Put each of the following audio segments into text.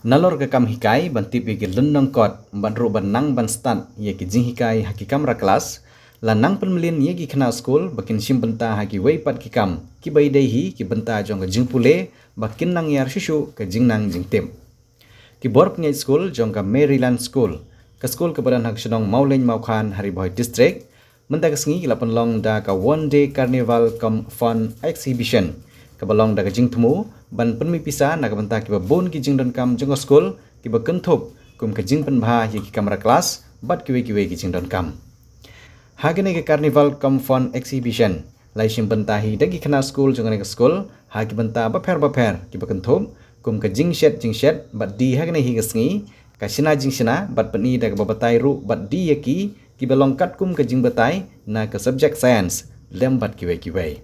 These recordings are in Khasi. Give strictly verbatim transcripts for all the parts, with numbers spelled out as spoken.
Nalor ka kam hikai ban tip ïa ki lynnong kot bad ruh ban nang ban stad ïa ki jinghikai ha ki kamra klas, la nang pynmlien ïa ki khynnah skul ba kin shim bynta ha kiwei pat ki kam kiba ïadei hi ki bynta jong ka jingpule ba kin nang ïar shuh shuh ka jingnang jingtip. Ki bor pynïaid skul jong ka Maryland School, ka skul kaba don ha ka shnong Mawleng Mawkhan ha Ri Bhoi District, mynta ka sngi ki la pynlong da ka One Day Carnival cum Fun Exhibition, kaba long da ka jingthmu ban pynmih pisa na ka bynta kiba bun ki jingdonkam jong ka skul kiba kynthup kum ka jingpynbha ïa ki kamra klas bad kiwei kiwei ki jingdonkam. Ha kane ka Carnival cum Fun Exhibition, la ïashim bynta hi da ki khynnah skul jong kane ka skul ha ki bynta bapher bapher kiba kynthup kum ka jingshet jingshet bad die ha kane hi ka sngi, ka shna jingshna bad pyni da kaba batai ruh bad die ïa ki kiba long katkum ka jingbatai na ka subject science lem bad kiwei kiwei.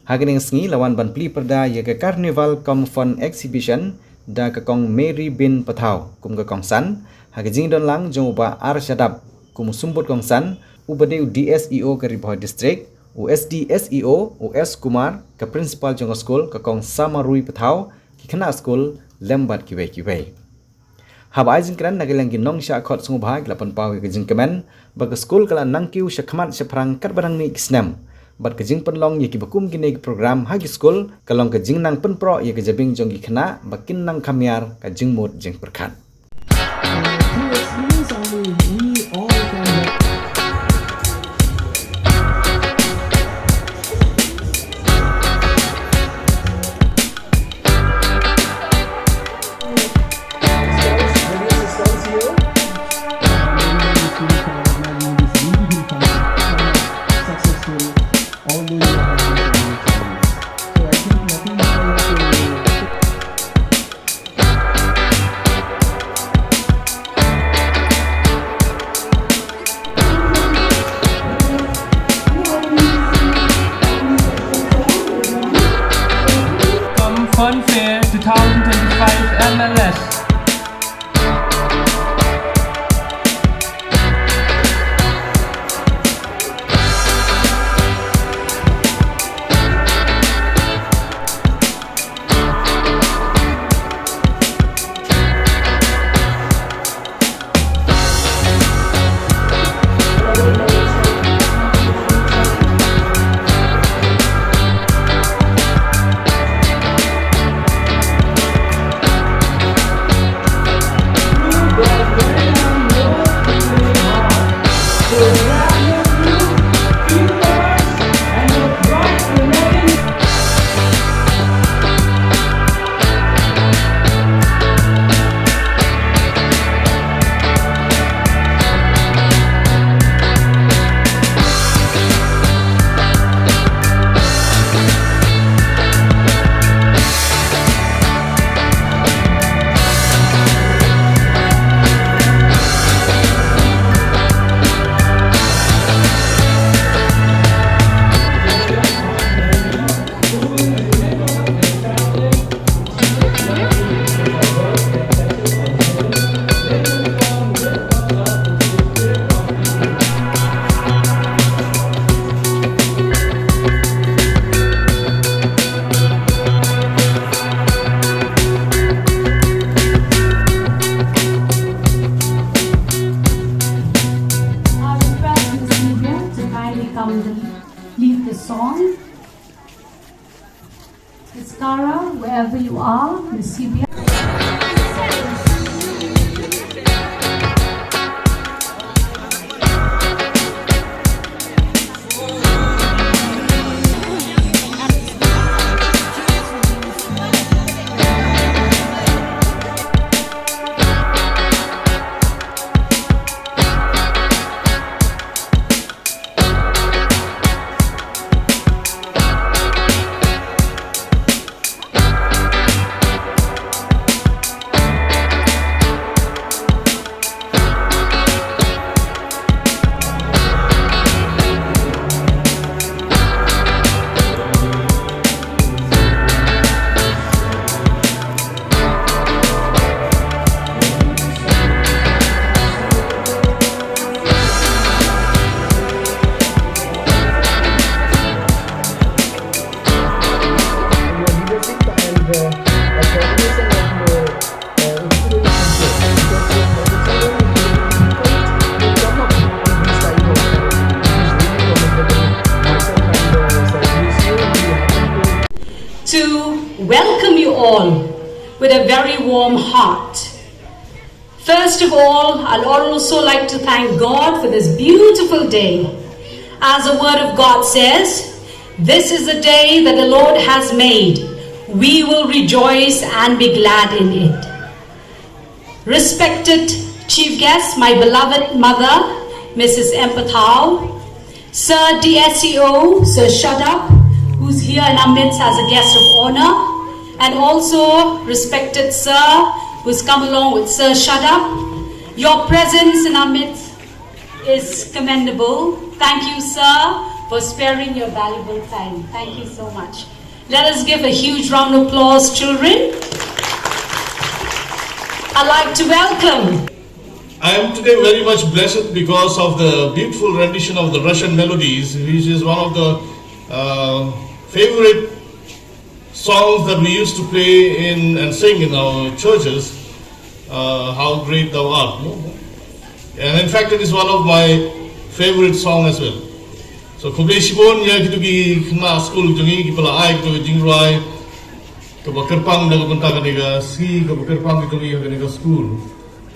Ha kane ka sngi la wan ban plie pyrda ïa ka Carnival cum Fun Exhibition da ka Kong Mary Bin Pathaw kum ka kongsan, ha ka jingdon lang jong u Bah R Shadap kum u symbud kongsan, uba dei u D S E O ka Ri Bhoi District, u S D S E O, u S Kumar, ka principal jong ka skul ka Kong Samarui Pathaw, ki khynnah skul lem bad kiwei kiwei. Haba ai jingkren na ka liang ki nongshah khot sngewbha ki la pynpaw ïa ka jingkmen ba ka skul ka la nang kiew shakhmat shaphrang katba nang mih ki snem bad ka jingpynlong ïa kiba kum kine ki program ha ki skul ka long ka jingnang pynproh ïa ka jabieng jong ki khynnah ba kin nang kham ïar ka jingmut jingpyrkhat. Cum Fun Fair two thousand twenty-five M L S. I'll request Miss Sylvia to kindly come and lead the song. Miss Kara, wherever you are, Miss Sylvia. to welcome you all with a very warm heart. First of all, I'd also like to thank God for this beautiful day. As the Word of God says, "This is the day that the Lord has made. We will rejoice and be glad in it." Respected chief guest, my beloved mother, Missus M Pathao, Sir D S E O, Sir Shadap, who's here in our midst as a guest of honor, and also respected Sir, who's come along with Sir Shadap. Your presence in our midst is commendable. Thank you, sir, for sparing your valuable time. Thank you so much. Let us give a huge round of applause, children. I'd like to welcome. I am today very much blessed because of the beautiful rendition of the Russian melodies, which is one of the uh, favorite songs that we used to play in and sing in our churches. Uh, "How Great Thou Art." No? And in fact, it is one of my favorite songs as well. So, khublei shibun ïa kito ki khynnah skul jong ngi kiba la ai kito ki jingrwai kaba kyrpang na ka bynta kane ka sngi, kaba kyrpang kito ki ha kane ka skul.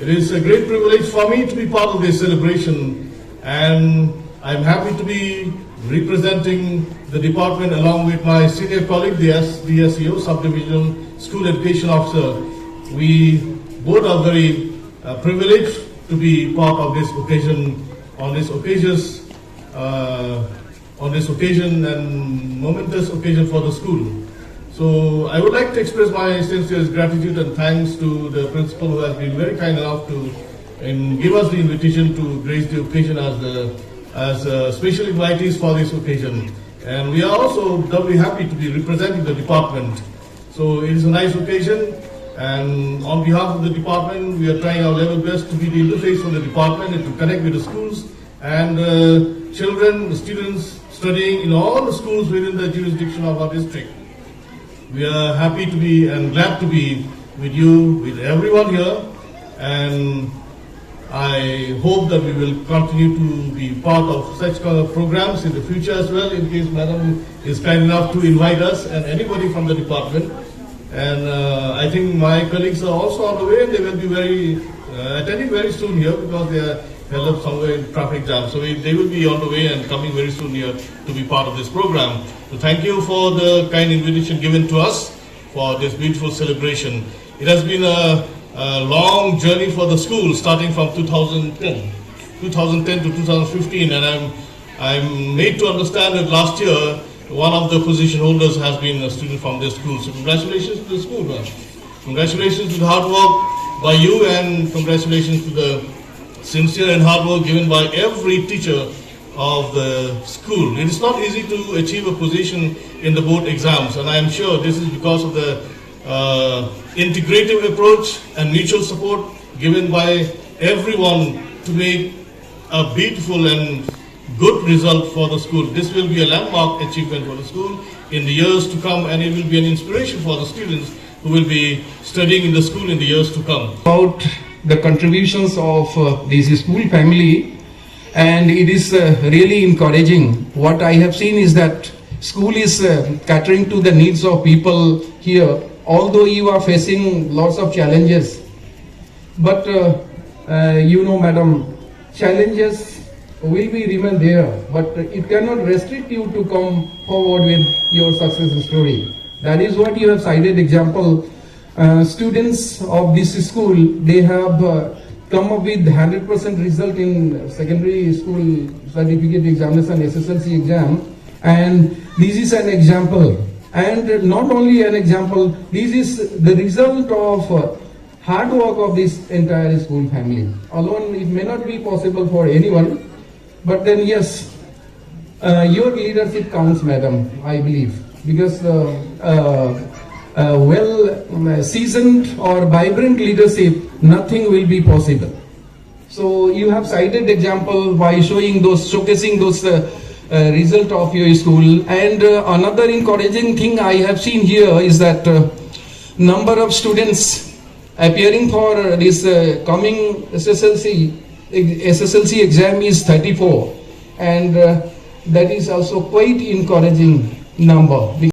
It is a great privilege for me to be part of this celebration, and I'm happy to be representing the department along with my senior colleague, the S D S E O, Subdivisional School Education Officer. We both are very uh, privileged to be part of this occasion, on this occasion, uh, on this occasion and momentous occasion for the school. So I would like to express my sincere gratitude and thanks to the principal who has been very kind enough to and give us the invitation to grace the occasion as the as uh, special invitees for this occasion. And we are also doubly happy to be representing the department. So it is a nice occasion, and on behalf of the department, we are trying our level best to be the interface for the department and to connect with the schools and uh, children, the students studying in all the schools within the jurisdiction of our district. We are happy to be and glad to be with you, with everyone here, and I hope that we will continue to be part of such kind of programs in the future as well, in case Madam is kind enough to invite us and anybody from the department. And uh, I think my colleagues are also on the way, and they will be very uh, attending very soon here because they are held up somewhere in traffic jam. So we, they will be on the way and coming very soon here to be part of this program. So thank you for the kind invitation given to us for this beautiful celebration. It has been a, a long journey for the school, starting from two thousand ten, two thousand ten to two thousand fifteen, and I'm I'm made to understand that last year one of the position holders has been a student from this school. So congratulations to the school, man. Congratulations to the hard work by you, and congratulations to the sincere and hard work given by every teacher of the school. It is not easy to achieve a position in the board exams, and I am sure this is because of the uh, integrative approach and mutual support given by everyone to make a beautiful and good result for the school. This will be a landmark achievement for the school in the years to come, and it will be an inspiration for the students who will be studying in the school in the years to come. About the contributions of uh, this school family, and it is uh, really encouraging. What I have seen is that school is uh, catering to the needs of people here, although you are facing lots of challenges. But uh, uh, you know, madam, challenges will be remain there, but it cannot restrict you to come forward with your success story. That is what you have cited example. Uh, students of this school, they have uh, come up with hundred percent result in secondary school certificate examination, S S L C exam, and this is an example. And not only an example, this is the result of uh, hard work of this entire school family. Alone, it may not be possible for anyone, but then yes, uh, your leadership counts, madam, I believe, because uh, uh, uh, well um, seasoned or vibrant leadership, nothing will be possible. So you have cited example by showing those, showcasing those uh, uh, result of your school. And uh, another encouraging thing I have seen here is that uh, number of students appearing for this uh, coming S S L C, S S L C exam is thirty-four, and uh, that is also quite encouraging number.